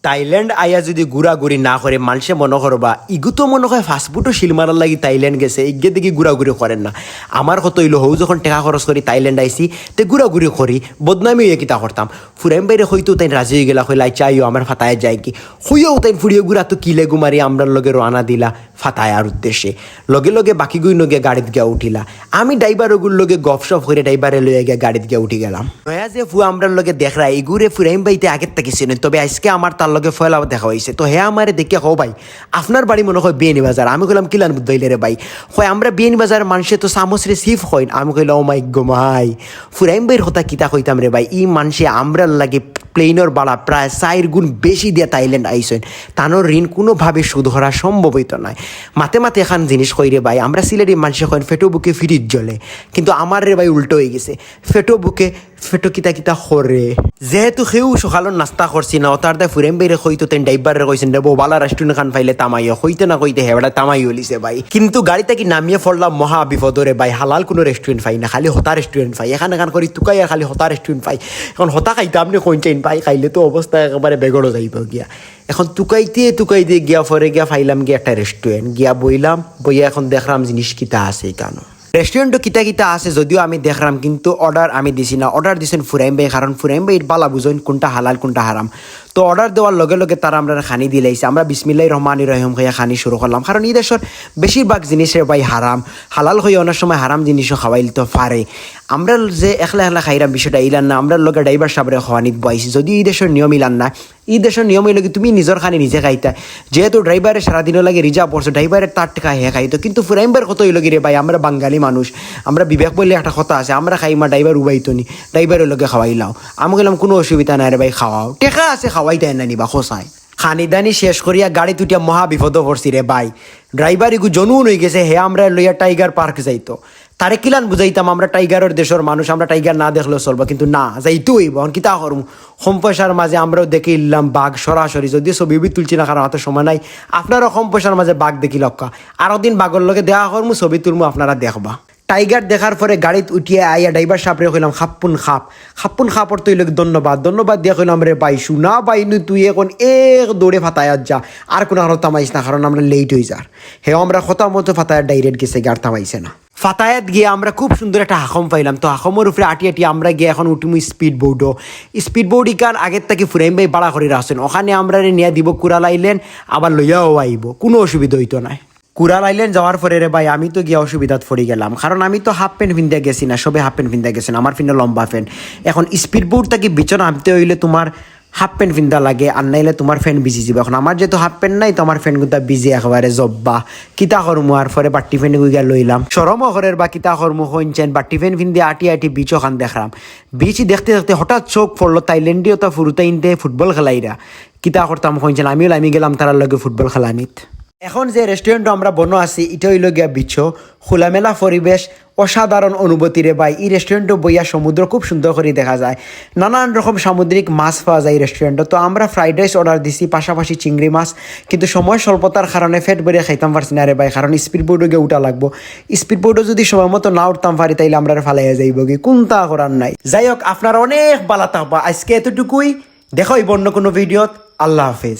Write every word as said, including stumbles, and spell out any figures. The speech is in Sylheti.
থাইল্যান্ড আইয়া যদি ঘুরাঘুরি না করে, মানষে মনো করবা, ইগু তো মনো কয় ফাস্টফুডো শিল মারার লাগি থাইল্যান্ড গেছে, ইগে দেখি ঘুরাঘুরি করের না। আমার কথা অইলো, হউ যখন টেকা খরচ করি থাইল্যান্ড আইছি, তে ঘুরাঘুরি করি, বদনামি অইয়া কিতা করতাম? ফুরাইন ভাইরে কইতেউ তাইন রাজি অইগেলা, কইলা, "আইচ্ছা, আইও, আমরা ফাতায়াত যাইগি।" কইয়াউ তাইন ফুড়িয়ে ঘুরা তো কিলে গুমারি আমরার লগে রওয়ানা দিলা ফাতায়ার উদ্দেশ্যে। লগে লগে বাকিগুইন লগে গাড়িত গিয়া উঠিলা। আমি ড্রাইভার অগুর লগে গফসফ করি ড্রাইভারে লইয়া গিয়া গাড়িত গিয়া উঠি গেলাম। নয়া যে ফুয়া আমরার লগে দেখরা, ইগুরে ফুরাইন ভাইতে আগের থাকি চিনইন, তবে আইজকে আমার তার লগে পয়লা দেখা অইছে। তো হে আমারে দেখিয়া কয়, "ভাই, আপনার বাড়ি মনো কয় বিয়ানীবাজার।" আমি কইলাম, "কিলান বুঝাইলে রে ভাই?" কয়, "আমরা বিয়ানীবাজার মানষে তো চামচরে চিপ কইন।" আমি কইলাম, "ও মাই গো মাই।" ফুরাইন ভাইর কথা কিতা কইতাম রে ভাই, ই মানষে আমরার লাগি প্লেইনর ভাড়া প্রায় চাইর গুণ বেশি দিয়া থাইল্যান্ড আইছইন। তানর ঋণ কুনোভাবে শোধ করা সম্ভব অইতো নায়। মাতে মাতে এখান জিনিস কই রে ভাই, আমরা সিলেটি মানষে কইন, "পেটো ভুকে ফিরিত জ্বলে।" কিন্তু আমার রে ভাই উল্টো অইগেছে, পেটো ভুকে পেটো কিতা কিতা করে। যেহেতু কেউ সকালর নাস্তা করছি না, অতার দায় ফুরাইন ভাইরে কইতো তাইন ড্রাইভাররে কইছইন, "রে বউ, বালা রেস্টুরেন্ট খান পাইলে তামাইও।" কইতে না কইতে হে বেটা তামাই অলিছে ভাই। কিন্তু গাড়ি থাকি নামিয়া পড়লাম মহা বিপদো রে ভাই, হালাল কুনু রেস্টুরেন্ট পাই না, খালি হতা রেস্টুরেন্ট পাই। এখান এখান করি তুকাই আর খালি হতা রেস্টুরেন্ট পাই। এখন হতা খাইতাম নি কইন চাইন ভাই, খাইলে তো অবস্থা একেবারে বেগড়ো যাইবো গিয়া। এখন তুকাইতে তুকাইতে গিয়া পরে গিয়া পাইলাম গিয়া একটা রেস্টুরেন্ট, গিয়া বইলাম, বইয়া এখন দেখরাম জিনিস কিতা আছে ইকানো। রেস্টুরেন্টো কিতা কিতা আছে যদিও আমি দেখরাম, কিন্তু অর্ডার আমি দিছি না। অর্ডার দিছইন ফুরাইন ভাই, কারণ ফুরাইন ভাই ভালা বুঝইন কুনটা হালাল কুনটা হারাম। তো অর্ডার দেওয়ার লগে লগে তারা আমরারে খানি দিলাইছে। আমরা বিসমিল্লাহির রহমানির রহিম কইয়া খানি শুরু করলাম, কারণ ই দেশর বেশিরভাগ জিনিস রে ভাই হারাম। হালাল কইয়া অনেক সময় হারাম জিনিসও খাওয়াইলতো পারে। আমরা যে একলা একলা খাইরাম বিষয়টা ইলান না, আমরার লগে ড্রাইভার সাবরে খাওয়ানিত বওয়াইছি, যদিও ই দেশর নিয়ম ইলান না। ই দেশর নিয়ম অইলো কি, তুমি নিজর খানি নিজে খাইতা। যেহেতু ড্রাইভারে সারাদিনর লাগি রিজার্ভ করছো, ড্রাইভারে তার টেকা হে খাইতো। কিন্তু ফুরাইন ভাইর কথা অইলো কি রে ভাই, আমরা বাঙালি মানুষ, আমরা বিবেক বলে একটা কথা আছে, আমরা খাইমা, ড্রাইভার উবাইতো নি, ড্রাইভারর লগে খাওয়াইলাও। আমি কইলাম, "কুনু অসুবিধা নাই রে ভাই, খাওয়াও, টেকা আছে, খাওয়াইতায় না নি বা খোসায়।" খানি দানি শেষ করিয়া গাড়িত উঠিয়া মহা বিপদো পড়ছি রে ভাই। ড্রাইভার ইগু জনুন অইগেছে, হে আমরারে লইয়া টাইগার পার্ক যাইতো। তারে কিলান বুঝাইতাম, আমরা টাইগারর দেশর মানুষ, আমরা টাইগার না দেখলেও চলবো, কিন্তু না, যাইতো অইবো। এখন কিতা করমু? কম পয়সার মাঝে আমরাও দেখিলাম বাঘ সরাসরি, যদিও ছবি উবি তুলছি না, কারণ হাতে সময় নাই। আপনারাও কম পয়সার মাঝে বাঘ দেখিলাউক্কা, আরো দিন বাঘর লগে দেখা করমু, ছবি তুলমু, আপনারা দেখবা। টাইগার দেখার পরে গাড়িত উঠিয়া আইয়া ড্রাইভার সাবরে কইলাম, "খাপ্পুন খাপ।" খাপ্পুন খাপ অর্থ অইলো কি ধন্যবাদ। ধন্যবাদ দিয়া কইলাম, "রে ভাই, সোনা ভাই নু তুই এখন এক দৌড়ে ফাতায়াত যা, আর কুনু কারো তামাইস না, কারণ আমরা লেট অইযার।" হেও আমরার কথা মতো ফাতায়াত ডাইরেক্ট গেছে, গাড়ি তামাইছে না। ফাতায়াত গিয়া আমরা খুব সুন্দর একটা হাকম পাইলাম। তো হাকমর উপরে আটি আটি আমরা গিয়া এখন উঠিমু স্পিড বোর্ডো। স্পিড বোর্ড ইখান আগের থাকি ফুরাইন ভাই ভাড়া করি রাখছইন, ওখানে আমরারে নিয়া দিবো কুরাল আইল্যান্ড, আবার লইয়াও আইবো, কুনু অসুবিধা অইতো নায়। কুরাল আইল্যান্ড যাওয়ার পরে রে ভাই, আমি তো গিয়া অসুবিধাত পড়ি গেলাম, কারণ আমি তো হাফ প্যান্ট ফিন্দিয়া গেছি না, সবে হাফ প্যান্ট ফিন্দিয়া গেছইন, আমার ফিন্দা লম্বা প্যান্ট। এখন স্পিড বোর্ড থাকি বিচো নামতে অইলে তুমার হাফ প্যান্ট ফিন্দা লাগে, আর নাইলে তুমার প্যান্ট ভিজি যিবো। এখন আমার যেহেতু হাফ প্যান্ট নাই, তো আমার প্যান্ট গুতা ভিজি একেবারে জব্বা। কিতা করমু, আর পরে বাট্টি প্যান্ট গিয়া লইলাম। শরমও করের বা কিতা করমু, কইন চাইন বাট্টি প্যান্ট ফিন্দিয়া আটি আটি বিচো খান দেখরাম। বিচ দেখতে দেখতে হঠাৎ চোখ পড়লো থাইল্যান্ডি অতা ফুরুতাইন্তে ফুটবল খেলাইরা। কিতা করতাম, কইন চাইন আমিও লামি গেলাম তারার লগে ফুটবল খেলানিত। এখন যে রেস্টুরেন্টো আমরা বনো আছি, ইটা অইলো গিয়া বিচো, খোলামেলা পরিবেশ, অসাধারণ অনুভূতি রে ভাই। ই রেস্টুরেন্টো বইয়া সমুদ্র খুব সুন্দর করি দেখা যায়, নানান রকম সামুদ্রিক মাছ পাওয়া যায় ই রেস্টুরেন্টো। তো আমরা ফ্রাইড রাইস অর্ডার দিছি, পাশাপাশি চিংড়ি মাছ, কিন্তু সময় স্বল্পতার কারণে পেট ভরিয়া খাইতাম পারছি না রে ভাই, কারণ স্পিড বোর্ডো গিয়া উঠা লাগবো। স্পিড বোর্ডো যদি সময় মতো না উঠতাম পারি, তাইলে আমরারে ফালাইয়া যাইবোগি, কুন্তা করার নাই। যাই হোক, আপনারা অনেক ভালা থাকবা, আইজকে এতটুকুই, দেখা অইবো অন্য কুনু ভিডিওত। আল্লাহ হাফেজ।